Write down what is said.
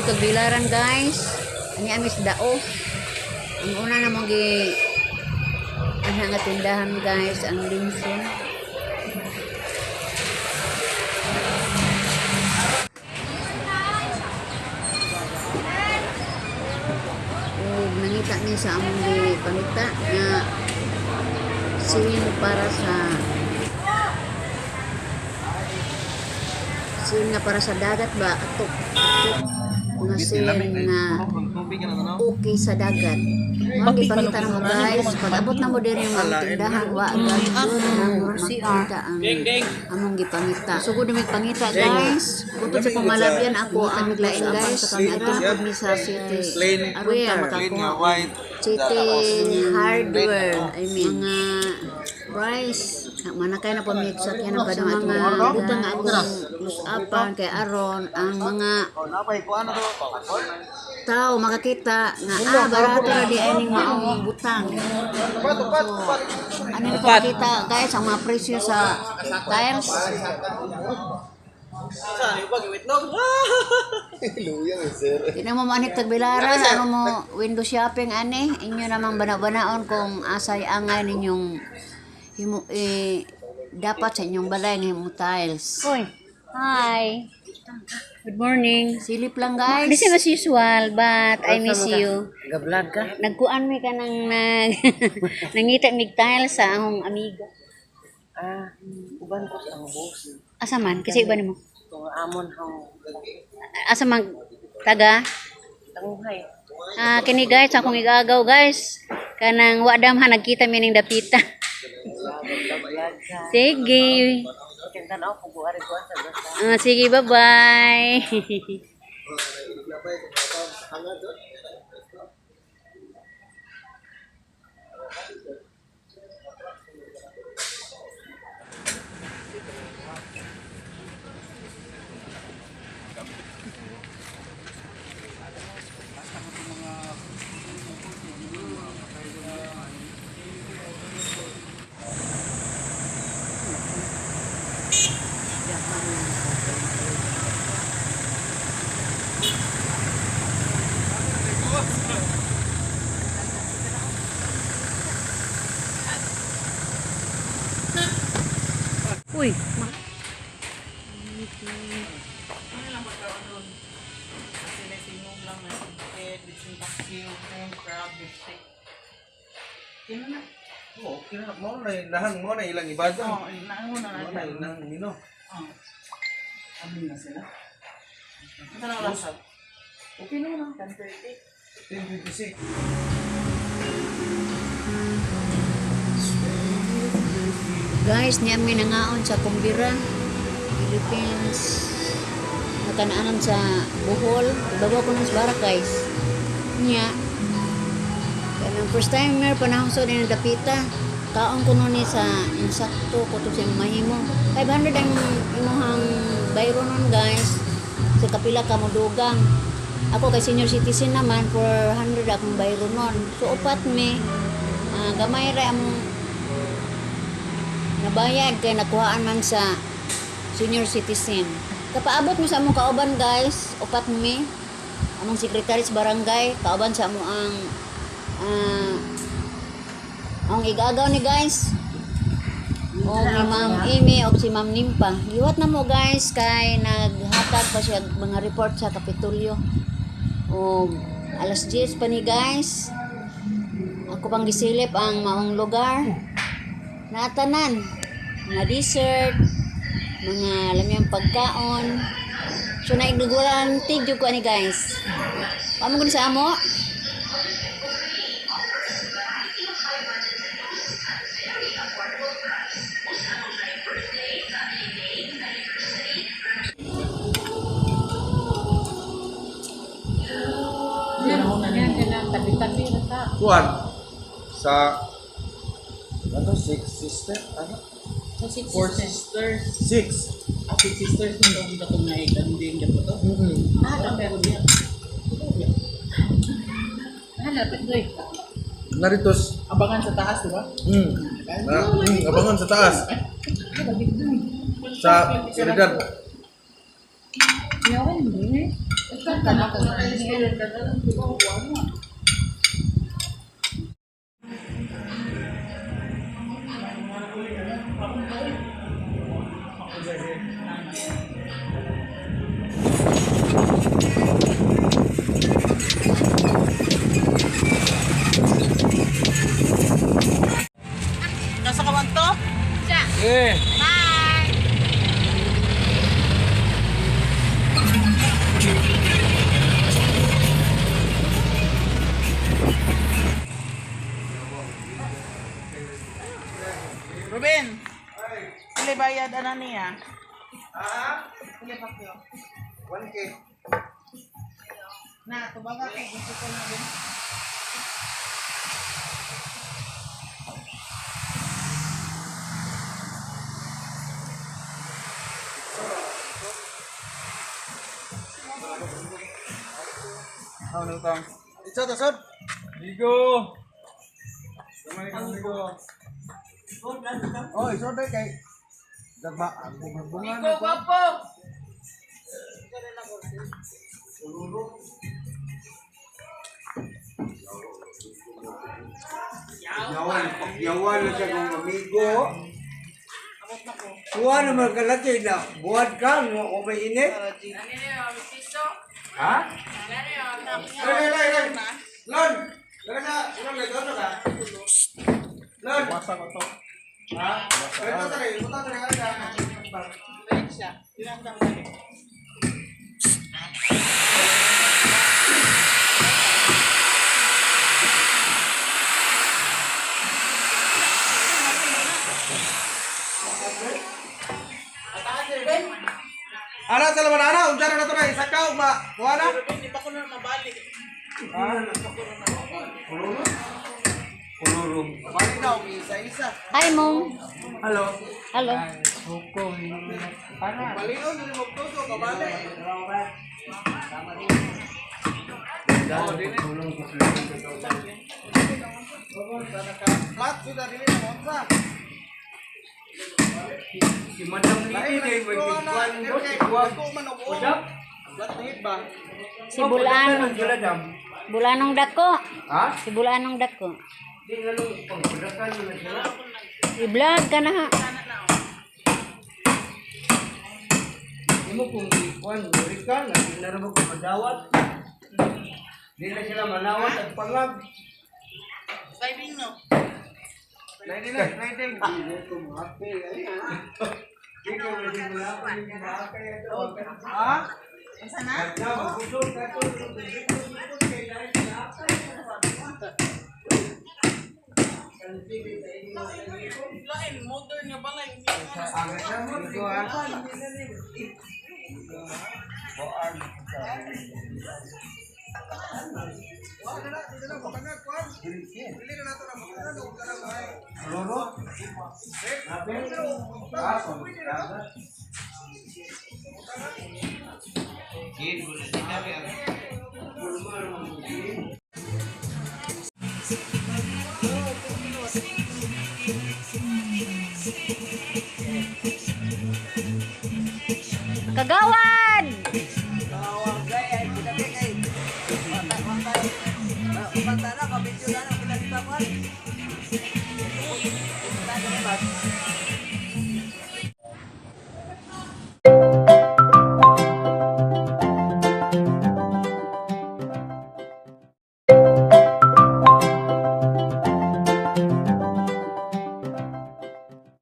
Tagbilaran, guys. Ani amis dao. Ang una namong gi ana nga tindahan, guys, ang Linson. Ug nangita ni sa among gi pangita nga scene para sa scene nga para sa dagat ba, atok atok nga scene nga okay sa dagat. Mga gipangita na mo, guys, pag abot na mo diri mga tindahan, wa agad jud na mo makita ang among gipangita. Sugod na mig pangita, guys. Butod sa pumalabyan ako ang lain, guys, sa kamera mi sa city. Plain, Aron ta plain makakuha nga white. City Hardware. I mean, mga price. Manakay na pa mig sakyan ang padong atong mga butang nga akong close-upan kay aron ang mga tao makakita nga ah, barato ra di aning maong butang. So, ano na makita, guys, ang mga presyo sa tiles. Di na mo maanit tagbilaran, ano mo window shopping ani, inyo namang bana-banaon kung asay angay ninyong himo, eh, dapat sa inyong balay nga himo tiles. Oy. Hi. Good morning. Silip lang, guys. This is as usual, but I miss you. Ga-vlog ka? Nagkuan mi ka nang nag nangita mig tile sa akong amiga. Ah, uban ko sa ang boss. Asa man? Kasi iba nimo. Kung amon hang Asa man taga? tanguhay. Ah, kini guys, akong igagaw, guys. Kanang wa damhan nagkita mi ning dapita. Vlog ka. Sige. Kaya tanaw ko buari ko sa basta. Ah, sige, bye-bye. Uy, Oo, okay na. Mao na ilahan, mao na ilang ibada. Oo, mo na na ilang mino. Amin na sila. Ito na oras. Okay na na. 10:30. 10:56. Guys, niya mi nangaon sa Kumbira, Philippines. Nakanaanan sa Bohol. Ibabaw ko nung sa barak, guys. Niya. Kanang first timer panahon sa din dapita. Kaon ko nun ni sa insakto ko to sa mahimo. 500 ang imuhang bayro nun, guys. Sa kapila ka mo dugang. Ako kay senior citizen naman, 400 akong bayro nun. So upat mi. Ah, gamay ra among nabayad kay nakuhaan man sa senior citizen. Kapaabot mo sa among kauban, guys, upat mi. Among sekretary sa barangay, kauban sa amo ang ang igagaw ni, guys. O ni Ma'am Amy o si Ma'am Nimpa. Liwat na mo, guys, kay naghatag pa siya og mga report sa Kapitolyo. O alas 10 pa ni, guys. Ako pang gisilip ang maong lugar. Natanan, mga dessert, mga lamyang pagkaon. So naigdugulan tig jud ko ani, guys. Pamo ko ni sa amo. Kuan sa ano, six sister, ano? Six Four sisters. Six. Ah, six sisters nito ang katong na hindi yung to. Ah, pero niya. Ah, lapit doy. Naritos. Abangan sa taas, di ba? Na, abangan sa taas. Sa Iridad. Yawan, hindi. Nasa kawan to? Eh. Ruben. Pili bayad ana niya. Ah? Pili pakyo. 1K. Na, tubaga ko gusto ko na din. Ano tang? Ito to sir. Ligo. Kamay ka ligo. Oh, iso dai kay dagma ang bunga Ikaw, gwapo! Yawan, pakyawan na siya kong amigo. Kuha naman kalaki na buhat ka, no, kung may init. Ha? Lay lay lay. Lon. Lon ka, lon lay to ka. Lon. Basa ko to. Ha? Ito tare, ito tare ka. Balik siya. Yun ang balik. Ana sa laman ana, unsa na to na isa ka ma. Kuha na. Ruben, di pa ko na mabalik. Ha? Kulurong. Bali na og isa-isa. Hi, Mong. Hello. Hello. Balion dili mo tuso kabali. Flat sudah dili na monsa. Si Madam Lily na yung may tigwan mo, tigwan. Udap? Flat na hit ba? Si Bulanong. Dam. Bulanong dako. Ha? Si Bulanong dako. Di nga nung pangkudakan mo na sila. I-vlog ka na ha. Di mo kung ikuan, muri ka, na di na rin ko madawat. Di na sila manawat at pangag. Sliding, no? Lady na, lady. Di ka mo di mo na ako yung kinakaya ito. Ha? Asa na? Na, magusog ka ito. Lain, modern nga balay. Loro? Ah, pangkudakan. Kagawad!